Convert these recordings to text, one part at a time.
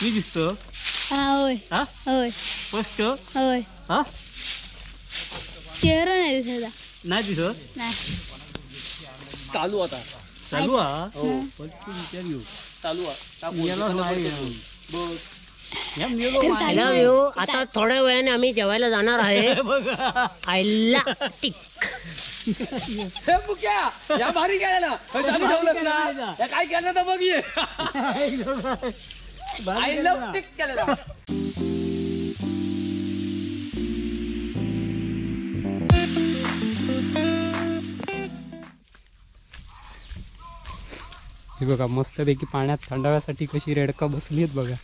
मी दिसतो? हा होय. हा होय. स्पष्ट? होय. हा चेहरा नाही दिसत. नाही दिसत? नाही. चालू आता चालू हा. हो विचार घेऊ चालू हा. आता थोड्या वेळाने आम्ही जेवायला जाणार आहे. आयला टिक या भारी केलेला चालू ठेवलं ना, काय केलं तर बघ ये. I love tick केलेला. हे बघा मस्तपैकी पाण्यात थंडाव्यासाठी कशी रेडका बसली आहेत बघा.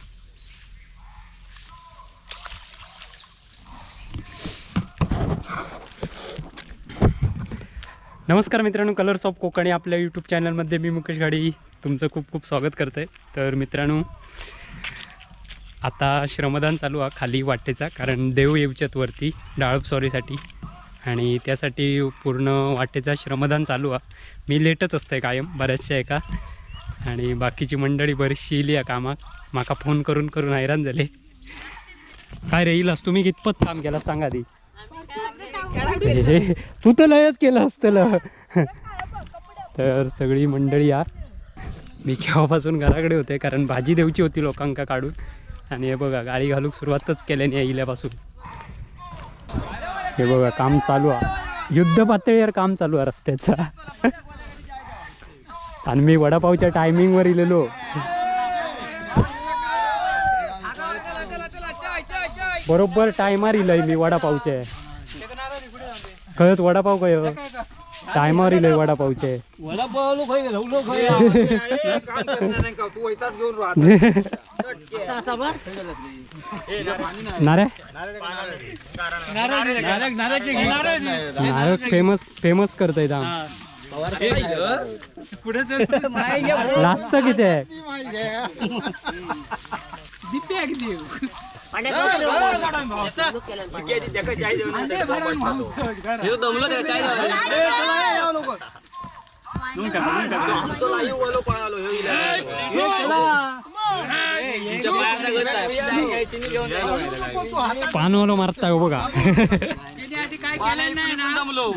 नमस्कार मित्रांनो, कलर्स ऑफ कोकणी आपल्या यूट्यूब चॅनलमध्ये मी मुकेश गाडी तुमचं खूप खूप स्वागत करते. तर मित्रांनो आता श्रमदान चालू आहे खाली वाटेचा, कारण देव येऊच्यात वरती डाळप सॉरीसाठी, आणि त्यासाठी पूर्ण वाटेचा श्रमदान चालू आहे. मी लेटच असते कायम बऱ्याचशा एका, आणि बाकीची मंडळी बरीचशी इली आहे कामाक, माका फोन करून करून हैराण झाले. काय रे इलास तुम्ही कितपत काम केला सांगा दी. तू तर लयच केलं असतं. तर सगळी मंडळी या, मी केव्हापासून घराकडे होते कारण भाजी द्यायची होती लोकांका काढून, आणि हे बघा गाडी घालूक सुरुवातच केल्याने या इल्यापासून. हे बघा काम चालू आहे, युद्ध पातळीवर काम चालू आहे रस्त्याचा. आणि मी वडापावच्या टायमिंगवर इलेलो. बरोबर टायमार इलय मी वडापावचे. खरंच वडापाव काय टायमावर इलय वडापावचे. नारे नारळ फेमस फेमस करताय. लाजत किती आहे. पानवालो मारता हो बघा.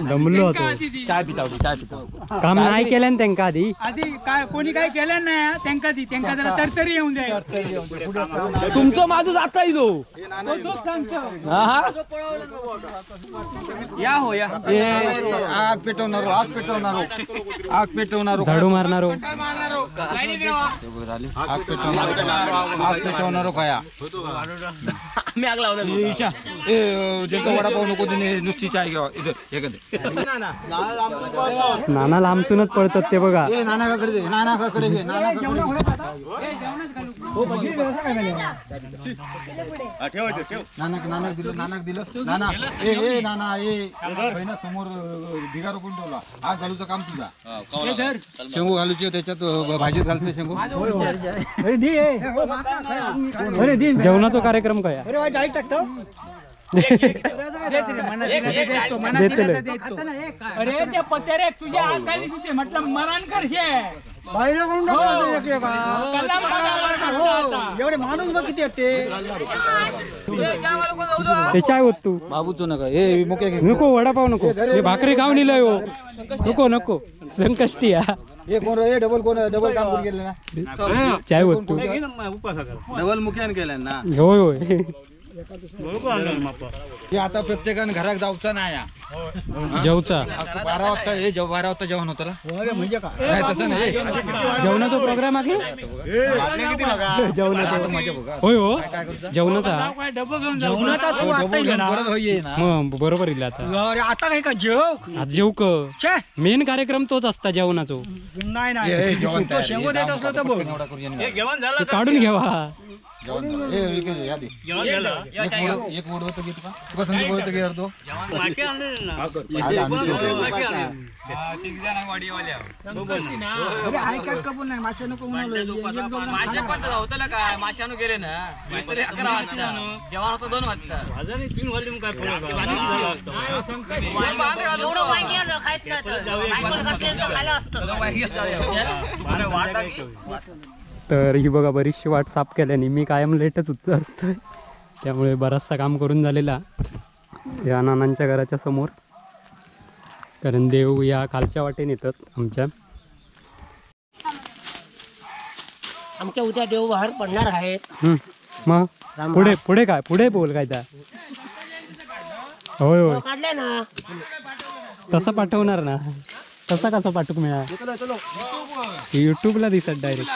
दमलो होतो. चाय पिता चाय पिता. काम नाही केलं त्यांका आधी आधी काय कोणी काय केलं नाही त्यांका दी त्यांका जरा तरतरी येऊन दे. तुमचं माझं जाता येतो. या हो या. आग पेटवणार आग पेटवणार आग पेटवणार झाडू मारणार आग पेटवणार आग पेटवणार काय मी आग लावला. वडापाव नको नुसती चाय घ्यावा. नाना लांबसूनच पळतात ते बघा. नानाकडे दे नानाकडे घे नानाकडे. नानाक नानाक दिलं नानाक दिलं नाना ए ए नाना ए ना समोर ढिगारो कोण ठेवला. आग घालूचं काम तुझा. शेंगू घालूची त्याच्यात भाजीत घालते शेंगू. जेवणाचा कार्यक्रम काय अरे त्या पत्यारे तुझ्या आकाली तिथे म्हटलं मरण करशे. एवढे माणूस बघ किती ते चाय होत तू बाबूचो नका ए मुके नको वडापाव नको हे भाकरी खाऊन इलय हो नको नको संकष्टी हा. ए कोण रे डबल कोण डबल काम करून गेले ना चाय होत तू डबल मुक्यान केलं ना. होय होय. हे आता प्रत्येकाने घरात जाऊचा नाही जेवचा 12 वाजता हे 12 वाजता जेवण होतं ना. म्हणजे काय तसं नाही जेवणाचा प्रोग्राम आहे जेवणाचा. होय हो जेवणाचा जेवणाचा तू आता इला ना. मग बरोबर इला आता. अरे आता काय का जेव आज जेव क मेन कार्यक्रम तोच असता जेवणाचा. नाही नाही तो शेंगो देत असलो तर बघ काढून घ्यावा. एक वड होतं घे तुका तुका संदीप होतं घे अर्धो. माशा पण होतं काय माशानु गेले ना 11 वाजता जेवण होतं 2 वाजता 3 वाजले काय तर ही बघा बरीचशी वाट साफ केल्याने मी कायम लेटच होत असतोय, त्यामुळे बराचसा काम करून झालेला या नानांच्या घराच्या समोर, कारण देव या खालच्या वाटेने येतात आमच्या. आमच्या उद्या देव बाहेर पडणार आहेत. मग पुढे पुढे काय, पुढे बोल काय त्या. होय होय काढले ना, तसं पाठवणार ना, तसं कसं पाठवू मिळा युट्यूबला दिसत डायरेक्ट.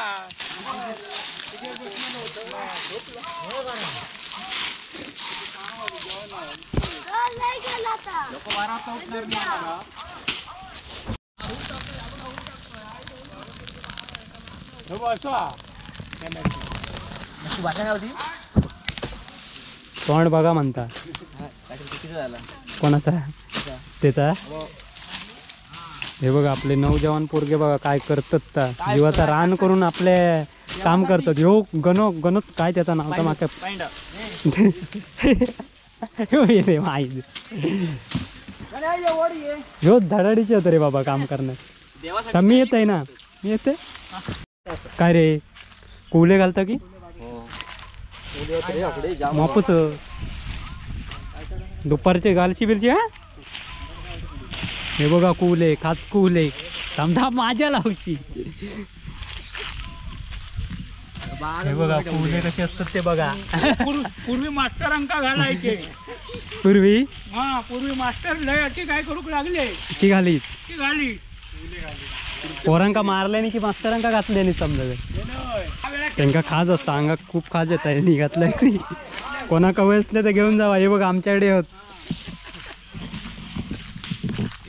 तोंड बघा म्हणता कोणाचा त्याचा. हे बघा आपले नौजवान पोरगे बघा काय करतात, जीवाचा रान करून आपले काम करतात. ह्यो गणो गणो काय त्याचा नाव तर माका ह्यो धडाडीचे होते रे बाबा काम करण्यात. मी येत आहे ना, मी येते काय रे कोले घालता की मापूच दुपारचे घालची बिरची. हा हे बघा कुले खाच कुले थांब माझ्या लावशी. हे बघा कुले कसे असतात ते बघा. पूर्वी मास्टरांका घालायचे पूर्वी. हा पूर्वी मास्टर लय अति काय करूक लागले की घाली की घाली पोरांका मारले नाही की मास्तरांका घातले नाही समजा. त्यांका खाज असता अंगात खूप खाज येत आहे घातलं की कोणा कवय असले तर घेऊन जावा. हे बघा आमच्याकडे होत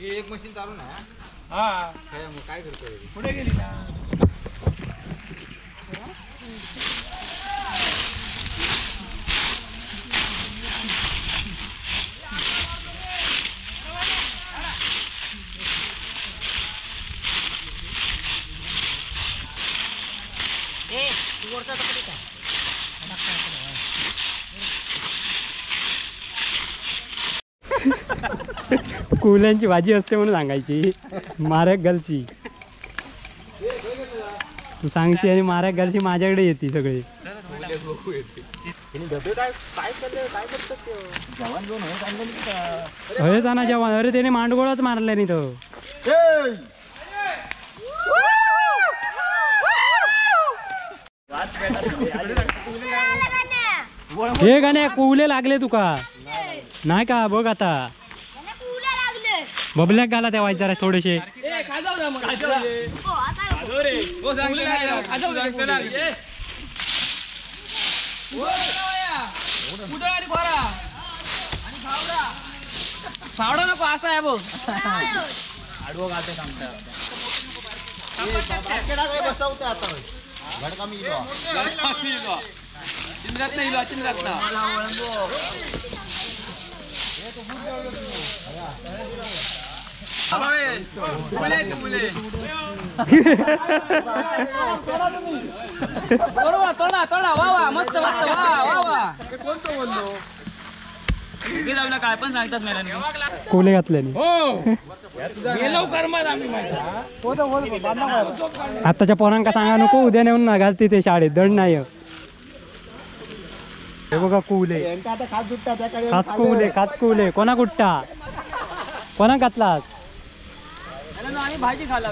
एक मशीन चालू ना. हा काय करतोय पुढे गेली ना. कुल्यांची भाजी असते म्हणून सांगायची मारक घालची तू सांगशी आणि मारक घालशी माझ्याकडे येते सगळे. अरे जाना जवान, अरे त्याने मांडगोळाच मारल्या नाही तो. हे गाणे कुवले लागले तुका नाही का बघ आता बबल्याक घाला त्या जरा थोडेसे. फावडा नको असा आहे बघ. तोडा तोडा वा वा मस्त मस्त वा वा वा. काय पण सांगतात मला कोले घातले आताच्या पोरांका सांगा नको उद्या नेऊन ना घालते ते शाळेत दंड नाही. हे बघा कुवले खाच कुवले खाच कुवले. कोणा कुट्टा कोणा घातला भाजी खाला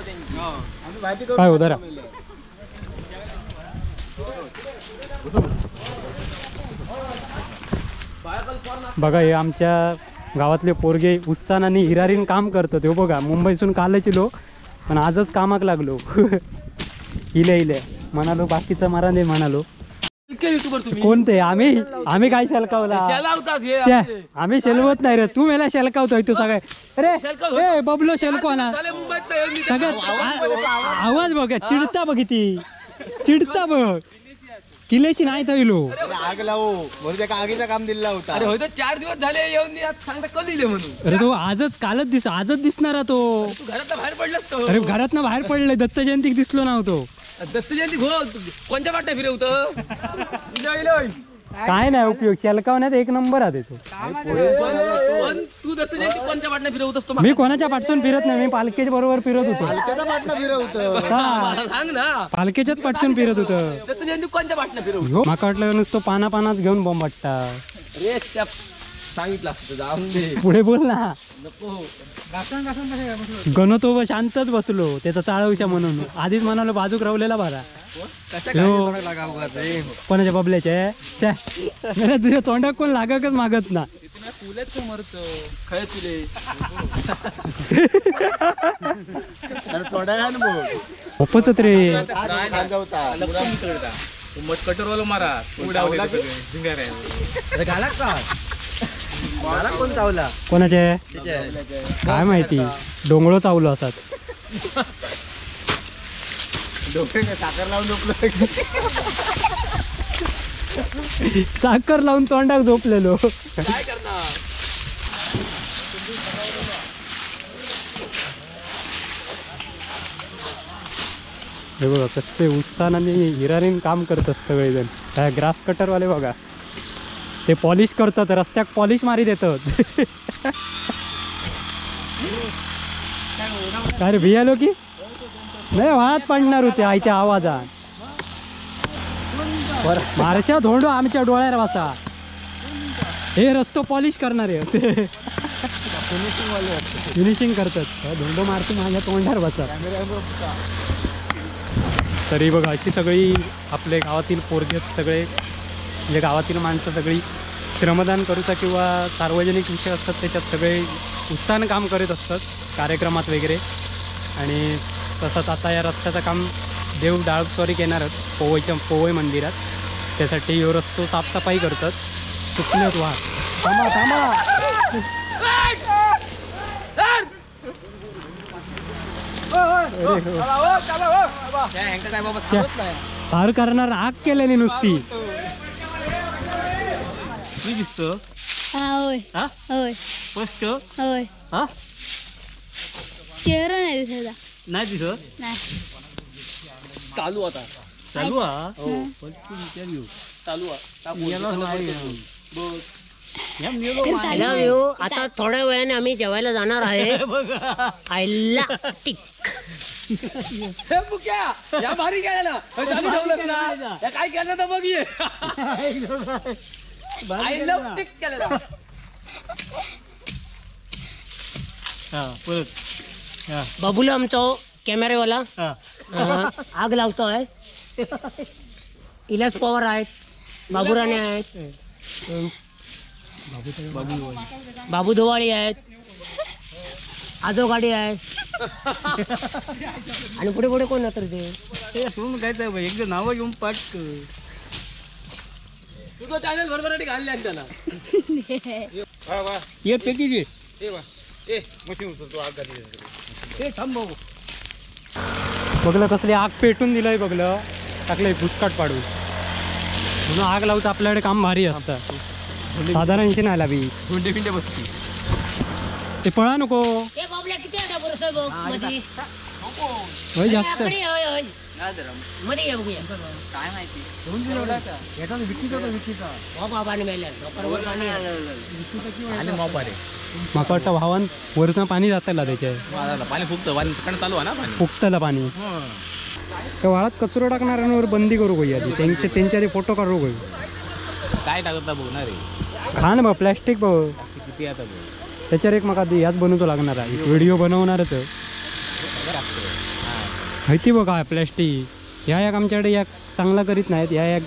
काय उदारा. बघा हे आमच्या गावातले पोरगे उत्साह आणि हिरारीन काम करतात. हे बघा मुंबईसून कालच इलो पण आजच कामाक लागलो. इले इले म्हणालो बाकीचं मरा नाही म्हणालो. कोणते आम्ही आम्ही काय शेलकावला आम्ही शेलवत नाही रे, तू मेला शेलकावतोय तू सगळे. अरे ए बबलो शेलको ना सगळ्यात आवाज बघ चिडता बघ किती चिडता बघ. किलेशी नाही थैलो आग लावू म्हणून आगीचा काम दिला होता. अरे होय 4 दिवस झाले येऊन सांगता कधी दिले म्हणून. अरे तो आजच कालच दिस आजच दिसणार तो. घरात बाहेर पडलास तो. अरे घरात बाहेर पडले दत्त जयंतीक दिसलो नव्हतो. दत्त जयंती हो कोणत्या वाटत फिरवतं. काय नाही उपयोग शेलकावण्यात एक नंबर आहे तो. तू कोणत्या पाटणा फिरवत असतो? मी कोणाच्या पाठसून फिरत नाही, मी पालखीच्या बरोबर फिरत होतो. सांग ना, पालखीच्याच पाठसून फिरत होतो. कोणत्या पाटणा फिरव? माका वाटलं नुसतं पाना पानाच घेऊन बॉम्ब वाटता. रे सांगितलं असतं पुढे बोल ना. गणो तो शांतच बसलो त्याचा चाळवशा म्हणून. आधीच म्हणालो बाजूक रावलेला बरा. कोणाच्या बबल्याचे तुझ्या तोंडात कोण लागकच मागत ना. खूपच रे कटोरवालो मारा. कोणाचे काय माहिती, डोंगळो चावलो असत. साखर लावून झोपलो, साखर लावून तोंडाक झोपलेलो. काय करणार? हे बघा कसे उत्साहाने हिरारीन काम करतात सगळेजण. ग्रास कटरवाले बघा ते पॉलिश करतात, रस्त्याक पॉलिश मारी देतात. काय रे भियालो की नाही वाहत पडणार होते आयत्या आवाजात. मारशा धोंडो आमच्या डोळ्यावर वाचा. हे रस्तो पॉलिश करणारे होते, फिनिशिंग करतात. धोंडो मारतो माझ्या तोंडावर बसा. तरी बघा अशी सगळी आपले गावातील पोरगे सगळे, म्हणजे गावातील माणसं सगळी श्रमदान करूचा किंवा सार्वजनिक विषय असतात त्याच्यात सगळे उत्साहानं काम करीत असतात कार्यक्रमात वगैरे. आणि तसंच आता या रस्त्याचं काम देव डाळपस्वारी येणारच पोवईच्या पोवई मंदिरात, त्यासाठी ह्यो रस्तो साफसफाई करतात. चुकलेत वा, थांबा थांबा. पार करणार आग केलेली नुसती. स्पष्ट चेहरा नाही दिसत, नाही दिसत, चालू आता चालू हा चालू. आता थोड्या वेळाने आम्ही जेवायला जाणार आहे. आयला टिक या भारी केलेला चालू ठेवलं ना, काय केलं तर बघ ये. I love tick केलेला. परत बाबूला आमचा कॅमेरेवाला आग लावतो आहे. इलास पवार आहेत, बाबूराणे आहेत, बाबू धुवाळी आहेत, आजोगाडी आहे आणि पुढे पुढे कोण तर ते काय एकदा नाव घेऊन पाठ तुझं चॅनल बरोबर घालले त्याला. ये पेकी बघलं कसली आग पेटून दिलंय, बघलं टाकलंय भुसकाट पाडून. म्हणून आग लावूच आपल्याकडे काम भारी असतं, साधारणशी नाही लावी. गुंडे बिंडे बसती ते पळा नको जास्त. माका वाटतं व्हावान वरनं पाणी जातला त्याच्या पाणी फुगतं, चालू आहे ना पाणी फुगतलं पाणी. त्या वाळात कचरो टाकणाऱ्यांवर बंदी करू गई आधी, त्यांचे त्यांच्या फोटो काढू गई. काय टाकता बघणार रे खान बघ प्लॅस्टिक बघ किती आता बघ त्याच्यावर एक मका याच बनवतो लागणार आहे, व्हिडिओ बनवणारच माहिती बघ काय प्लॅस्टिक. ह्या एक आमच्याकडे या चांगला करीत नाहीत, ह्या एक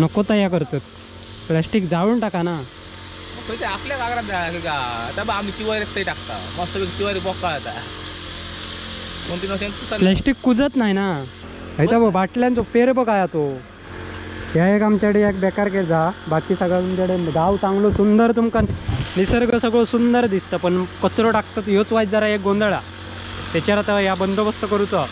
नको तर या करतात. प्लॅस्टिक जाळून टाका ना आपल्या कागदात का. आता आम्ही चिवारी टाकता मस्त चिवारी बोका आता प्लॅस्टिक कुजत नाही ना. बघ बाटल्यांचो पेर बघ काय तो. ह्या एक आमच्याकडे एक बेकार केस जा, बाकी सगळं तुमच्याकडे गाव चांगलं सुंदर, तुमका निसर्ग सगळं सुंदर दिसतं, पण कचरो टाकतात ह्योच वाईट जरा एक गोंधळा. त्याच्यावर आता या बंदोबस्त करूचा.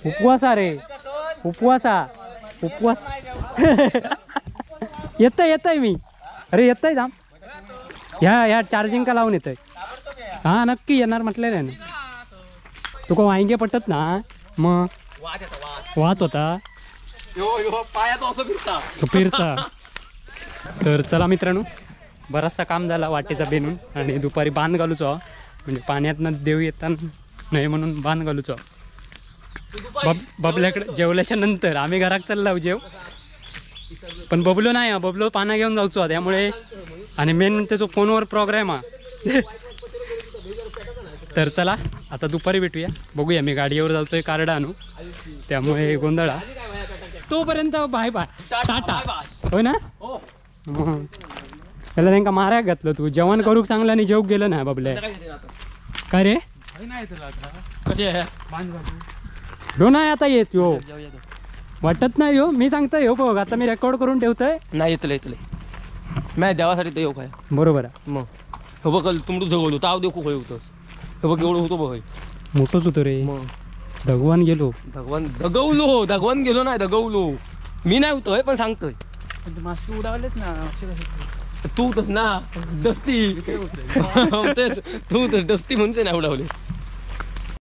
उपवासा रे उपवासा उपवास. येतंय येतंय मी. अरे येतंय थांब, ह्या ह्या चार्जिंग का लावून येतंय. हा नक्की येणार म्हटलेलं आहे ना. तुका वांगे पटत ना, मग वाहत होता तो फिरता. तर चला मित्रांनो, बराचसा काम झाला वाटेचा बेनून आणि दुपारी बांध घालूचो, म्हणजे पाण्यातनं देव येताना नाही म्हणून बांध घालूचो. बबल्याकडे जेवल्याच्या नंतर आम्ही घरात चाललो जेव, पण बबलो नाही हा, बबलो पाना घेऊन जाऊचो त्यामुळे. आणि मेन त्याचो फोनवर प्रोग्राम हा. तर चला आता दुपारी भेटूया, बघूया. मी गाडीवर जातोय कार्ड आणू, त्यामुळे गोंधळा. तोपर्यंत बाय बाय टाटा. हो ना, त्याला त्यांका मारायला घातलं तू. जेवण करूक चांगलं आणि जेवूक गेलं ना बाबले. काय रे हो नाही आता येत यो वाटत नाही हो. मी सांगतोय हो बघ, आता मी रेकॉर्ड करून ठेवतोय. नाही येतले येतले मी देवासाठी तर येऊ काय बरोबर आहे. मग हो बघ तुमचं जगवलो ताव देखू खय होतोस. हे बघ एवढं होतो बघ, मोठंच होतो रे. मग भगवान गेलो, भगवान दगवलो, भगवान गेलो नाही दगवलो मी नाही होतोय पण सांगतोय. मासे उडावलेत ना तू होतस ना दस्ती, तेच तू होतस दस्ती म्हणते नाही उडावले.